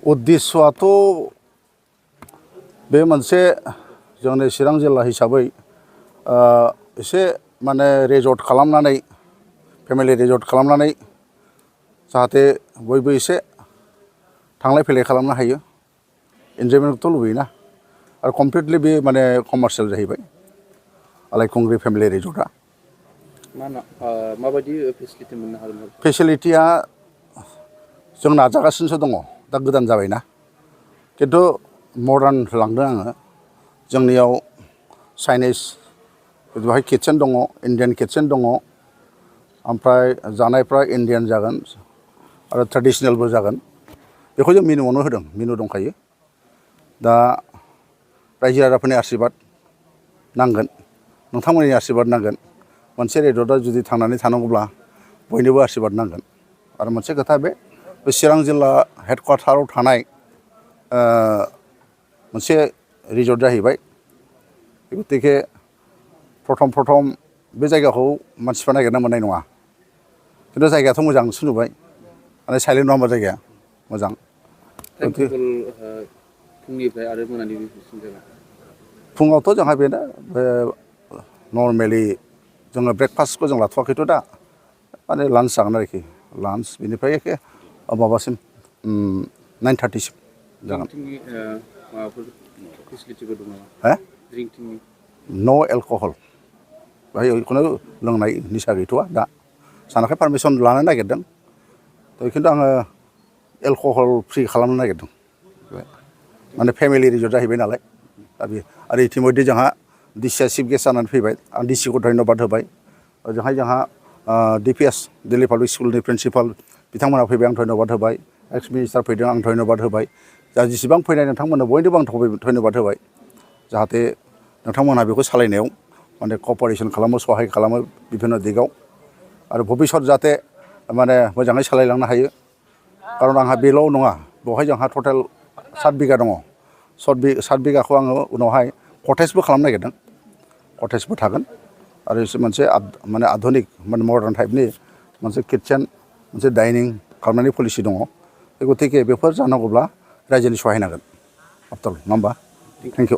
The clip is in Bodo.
उद्देश्यआथ' बे मोनसे जोंनि चिरां जिल्ला हिसाबै एसे माने रिजर्ट खालामनानै फेमिलि रिजर्ट खालामनानै जाहाथे बयबो एसे थांलाय फैलाय खालामनो हायो एन्जयमेन्टथ' लुबैयोना आरो कमप्लिटलि बे माने कमार्शियेल जाहैबाय आलाइ खुंग्रि फेमिलि रिजर्टआ माबायदि फेसिलिटि मोननो हागोन? फेसिलिटिया जों नाजागासिनोसो दङ दा गोदान जाबायना खिन्थु मडार्न लांदों आङो जोंनियाव चाइनिस बेवहाय किटचेन दङ इन्डियान किटचेन दङ ओमफ्राय जानायफ्रा इन्डियान जागोन आरो ट्रेडिसनेलबो जागोन बेखौ जों मेनुआवनो होदों मेनु दंखायो दा रायजो राजाफोरनि आशीर्बाद नांगोन नोंथांमोननि आशीर्बाद नांगोन मोनसे रिजर्टआ जुदि थांनानै थानांगौब्ला बयनिबो आशीर्बाद नांगोन आरो मोनसे खोथा बे चिरां जिल्ला हेडक्वार्टाराव थानाय मोनसे रिजर्ट जाहैबाय गतिके प्रथम बे जायगाखौ मानसिफ्रा नागिरना मोननाय नङा खिन्थु जायगायाथ' मोजांसो नुबाय माने साइलेन्ट नङा होमबा जायगाया मोजां फुंनिफ्राय आरो मोनानि फुङावथ' जोंहा बेनो नर्मेलि जोङो ब्रेकफास्टखौ जों लाथ'वाखैथ' दा माने लान्च जागोन आरोखि लान्च बेनिफ्राय एखे माबासिम 9:30सिम जागोन न' एलकहल बेहाय खुनु लोंनाय निसा गैथ'वा दा सानाखै पारमिसन लानो नागिरदों खिन्थु आङो एलकहल फ्रि खालामनो नागिरदों माने फेमिलि रिजर्ट जाहैबाय नालाय दा बे आरो इतिमध्य जोंहा डिसिआ चिफ गेस्ट जानानै फैबाय आं डिसिखौ धन्यबाद होबाय ओजोंहाय जोंहा डिपिएस दिल्ली पाब्लिक स्कुलनि प्रिन्सिपाल बिथांमोना फैबाय आं धन्यबाद होबाय एक्स मिनिस्टार फैदों आं धन्यबाद होबाय दा जेसेबां फैनाय नोंथांमोननो बयनोबो आं धन्यबाद होबाय जाहाथे नोंथांमोनहा बेखौ सालायनायाव माने कपारेसन खालामो सहाय खालामो बिभिन्न दिगाव आरो भबिष्यत जाहाथे माने मोजाङै सालायलांनो हायो खारन आंहा बेल' नङा बेवहाय जोंहा टटेल 7 बिगा दङ 7 बिगाखौ आङो उनावहाय कटेजबो खालामनो नागिरदों कटेजबो थागोन आरो मोनसे माने आधुनिक माने मडार्न टाइपनि मोनसे किटचेन मोनसे डाइनिं खालामनायनि पलिसि दङ गतिके बेफोर जानांगौब्ला रायजोनि सहाय नांगोन आफ्टार अल नङा होमबा थेंक इउ